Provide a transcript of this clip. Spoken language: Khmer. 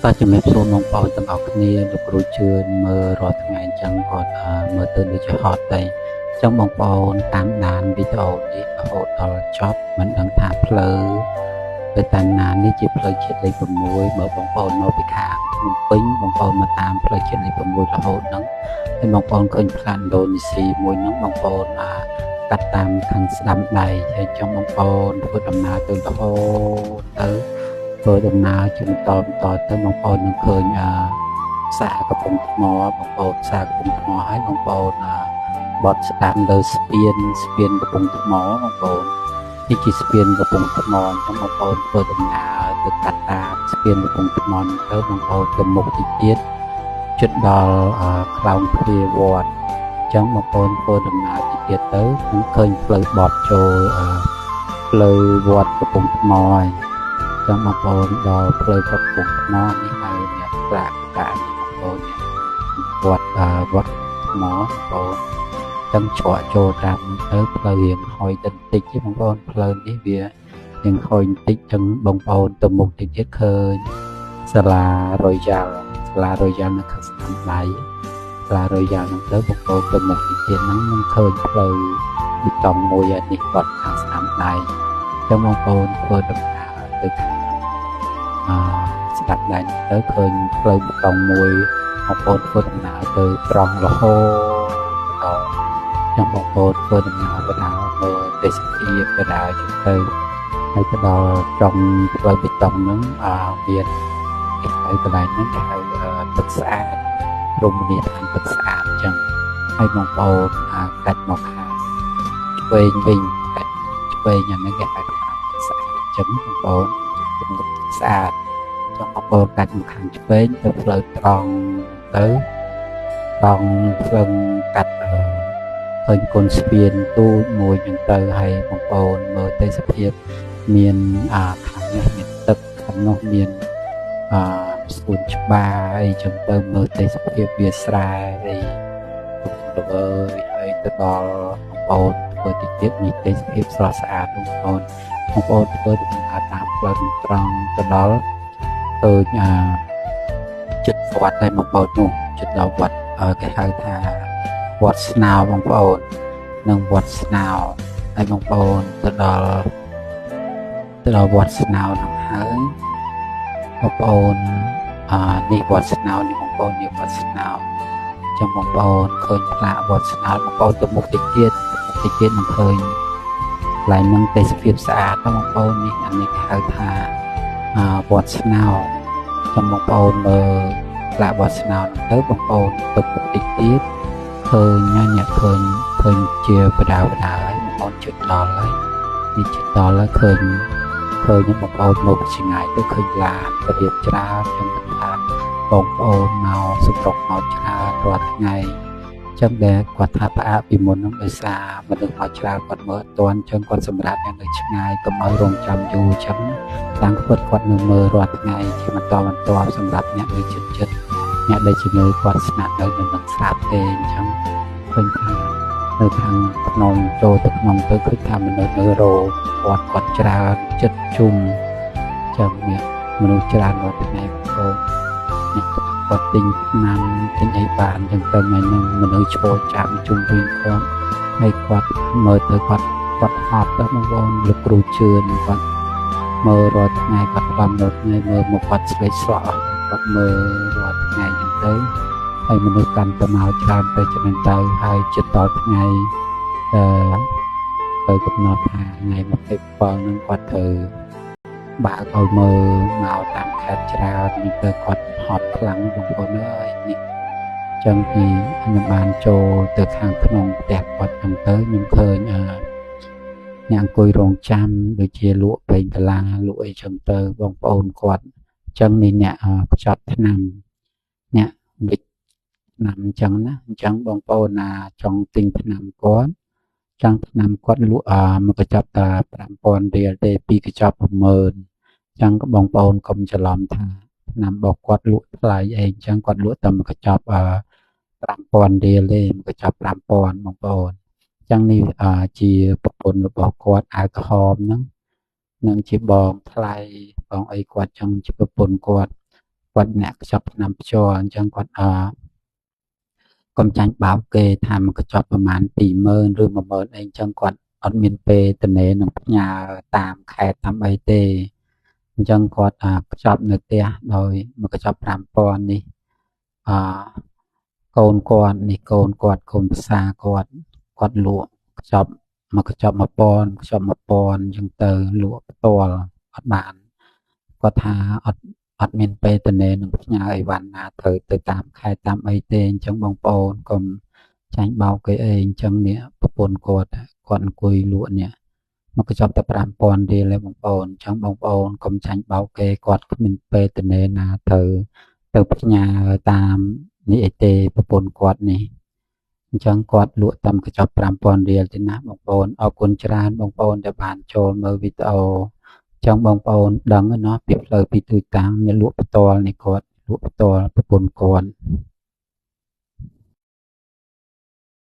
តោះជំរាបសួរបងប្អូនទាំងអស់គ្នាលោកគ្រូជឿនមើលរាល់ថ្ងៃអញ្ចឹងគាត់មើលទៅដូចជាហត់តែអញ្ចឹងបងប្អូនតាមដានវីដេអូនេះរហូតដល់ចប់មិនដឹងថាផ្លូវទៅតាមណានេះជាផ្លូវជាតិលេខ6បើបងប្អូនមកពីខាងភ្នំពេញបងប្អូនមកតាមផ្លូវជាតិលេខ6រហូតហ្នឹងហើយបងប្អូនឃើញផ្លាកឥណ្ឌូនេស៊ីមួយហ្នឹងបងប្អូនកាត់តាមខាងស្ដាំដៃហើយចង់បងប្អូនធ្វើដំណើរទៅរហូតទៅធ្វើដំណើរជាបន្តបន្តទៅបងប្អូននឹងឃើញផ្សារកំពង់ថ្មបងប្អូនផ្សារកំពង់ថ្មហើយបងប្អូនបត់ស្ដាំលើស្ពានស្ពានកំពង់ថ្មបងប្អូននេះជាស្ពានកំពង់ថ្មអញ្ចឹងបងប្អូនធ្វើដំណើរទៅកាត់តាមស្ពានកំពង់ថ្មទៅបងប្អូនទៅមុខទីទៀតជិតដល់ខ្លោងទ្វារវត្តអញ្ចឹងបងប្អូនធ្វើដំណើរទីទៀតទៅនឹងឃើញផ្លូវបត់ចូលផ្លូវវត្តកំពង់ថ្មហើយចឹងបងប្អូនដល់ផ្លូវកំពង់ថ្មនេះហើយអ្នកផ្លាកតានេះបងប្អូនវត្តវត្តថ្មបងប្អូនចឹងច្រកចូលតាមទៅផ្លូវរៀងហុយទៅបន្តិចទេបងប្អូនផ្លូវនេះវារៀងហុយបន្តិចចឹងបងប្អូនទៅមុខតិចទៀតឃើញសាលា Royal សាលា Royal នៅខាងស្ដាំដៃសាលា Royal ហ្នឹងទៅបងប្អូនទៅមុខតិចទៀតហ្នឹងនឹងឃើញផ្លូវបេតុងមួយនេះវត្តខាងស្ដាំដៃចឹងបងប្អូនធ្វើដំណើរទៅខាងស្ដាប់ដៃទៅឃើញផ្លូវបេតុងមួយបងប្អូនធ្វើដំណើរទៅត្រង់រហូតដល់ចឹងបងប្អូនធ្វើដំណើរបដាមើលទេសភាពបដាចឹងទៅហើយទៅដល់ចុងផ្លូវបេតុងហ្នឹងមានគេហៅកន្លែងហ្នឹងគេហៅទឹកស្អាតរមណីយដ្ឋានទឹកស្អាតចឹងហើយបងប្អូនកាច់មកខាងឆ្វេងវិញកាច់ឆ្វេងអាហ្នឹងគេហៅថាទឹកស្អាតចឹងបងប្អូនស្អាតចង់បងប្អូនកាច់មកខាងឆ្វេងទៅផ្លូវត្រង់ទៅត្រង់ផ្លឹងកាត់ឃើញគុណស្ពានទូចមួយចឹងទៅហើយបងប្អូនមើលទេសភាពមានខាងនេះមានទឹកខាងនោះមានសួនច្បារអីចឹងទៅមើលទេសភាពវាស្រែអីល្វើយហើយទៅដល់បងប្អូនធ្វើតិចទៀតនេះទេសភាពស្រស់ស្អាតបងប្អូនបងប្អូនធ្វើដំណើរតាមផ្លូវត្រង់ទៅដល់ឃើញចិត្តវត្តហើយបងប្អូននោះចិត្តដល់វត្តគេហៅថាវត្តស្នោបងប្អូននិងវត្តស្នោហើយបងប្អូនទៅដល់វត្តស្នោនឹងហើយបងប្អូននេះវត្តស្នោនេះបងប្អូននេះវត្តស្នោចឹងបងប្អូនឃើញផ្លាកវត្តស្នោបងប្អូនទៅមុខតិចទៀតតិចទៀតនឹងឃើញកន្លែងហ្នឹងទេសភាពស្អាតបងប្អូននេះអានេះគេហៅថាវត្តស្នោចឹងបងប្អូនមើលផ្លាកវត្តស្នោទៅបងប្អូនទៅមុខតិចទៀតឃើញអ្នកឃើញជាបដាបដាហើយបងប្អូនជិតដល់ហើយនេះជិតដល់ហើយឃើញបងប្អូនមកពីឆ្ងាយទៅឃើញឡានរៀបច្រើនចឹងថាបងប្អូនមកសម្រុកមកច្រើនរាល់ថ្ងៃចឹងដែលគាត់ថាផ្អាកពីមុនហ្នឹងដោយសារមនុស្សមកច្រើនគាត់មើលអត់ទាន់ចឹងគាត់សម្រាប់អ្នកនៅឆ្ងាយកុំឲ្យរងចាំយូរចឹងតាំងគាត់នៅមើលរាល់ថ្ងៃជាបន្តបន្ទាប់សម្រាប់អ្នកនៅជិតជិតអ្នកដែលជំងឺគាត់ស្នាក់នៅនឹងស្រាប់ទេអញ្ចឹងឃើញថានៅខាងក្នុងចូលទៅក្នុងទៅឃើញថាមនុស្សនៅរោគាត់ច្រើនចិត្តជុំចឹងនេះមនុស្សច្រើនរាល់ថ្ងៃបងប្អូនអ្នកគាត់ទិញថ្នាំទិញអីបានចឹងទៅថ្ងៃហ្នឹងមនុស្សឈរចាំជុំវិញគាត់ហើយគាត់មើលទៅគាត់ហត់ទៅបងប្អូនលោកគ្រូជឿនគាត់មើលរាល់ថ្ងៃគាត់ផ្លំរាល់ថ្ងៃមើលមកគាត់ស្លេកស្លក់គាត់មើលរាល់ថ្ងៃចឹងទៅហើយមនុស្សកាន់ទៅមកច្រើនទៅច្រើនទៅហើយជិតដល់ថ្ងៃទៅកំណត់ថាថ្ងៃ27ហ្នឹងគាត់ត្រូវបើកឲ្យមើលមកតាមខេត្តច្រើននេះទៅគាត់ហត់ខ្លាំងបងប្អូនអើយនេះចឹងពីខ្ញុំបានចូលទៅខាងក្នុងផ្ទះគាត់ចឹងទៅខ្ញុំឃើញអ្នកអង្គុយរងចាំដូចជាលក់ប្រេងកាឡាលក់អីចឹងទៅបងប្អូនគាត់ចឹងនេះអ្នកខ្ចប់ថ្នាំអ្នកវិចថ្នាំចឹងណាអញ្ចឹងបងប្អូនណាចង់ទិញថ្នាំគាត់ចង់ថ្នាំគាត់លក់មកកញ្ចប់តា5000រៀលទេពីរកញ្ចប់60000ចឹងបងប្អូនកុំច្រឡំថាថ្នាំរបស់គាត់លក់ថ្លៃអីអញ្ចឹងគាត់លក់តែមកកញ្ចប់5000រៀលទេមកកញ្ចប់5000បងប្អូនចឹងនេះជាប្រពន្ធរបស់គាត់អាវក្រហមហ្នឹងនឹងជាបងថ្លៃបងអីគាត់ចឹងជាប្រពន្ធគាត់ គាត់អ្នកខ្ចប់ឆ្នាំភ្ជាប់អញ្ចឹងគាត់អឺកុំចាញ់បោកគេថាមកកញ្ចប់ប្រហែល20000ឬ10000អីអញ្ចឹងគាត់អត់មានពេលតនេនឹងផ្ញើតាមខេត្តតាមអីទេអញ្ចឹងគាត់ខ្ចប់នៅផ្ទះដោយមកកញ្ចប់5000នេះអកូនគាត់នេះកូនគាត់កូនភាសាគាត់គាត់លក់ខ្ចប់មកកញ្ចប់1000ខ្ចប់1000អញ្ចឹងទៅលក់ផ្ទាល់អត់បានគាត់ថាអត់មានពេលតនេនឹងផ្ញើអីវ៉ាន់ណាត្រូវទៅតាមខេត្តតាមអីទេអញ្ចឹងបងប្អូនកុំចាញ់បោកគេអីអញ្ចឹងនេះប្រពន្ធគាត់គាត់អង្គុយលក់នេះមកកញ្ចប់តែ5000រៀលទេបងប្អូនអញ្ចឹងបងប្អូនកុំចាញ់បោកគេគាត់គ្មានពេលតនេណាត្រូវទៅផ្ញើតាមនេះអីទេប្រពន្ធគាត់នេះអញ្ចឹងគាត់លក់តាមកញ្ចប់5000រៀលទេណាបងប្អូនអរគុណច្រើនបងប្អូនដែលបានចូលមើលវីដេអូចង់បងប្អូនដឹងណោះពីផ្លូវពីទូតាំងអ្នកលក់ផ្ទាល់នេះគាត់លក់ផ្ទាល់ប្រពន្ធគាត់។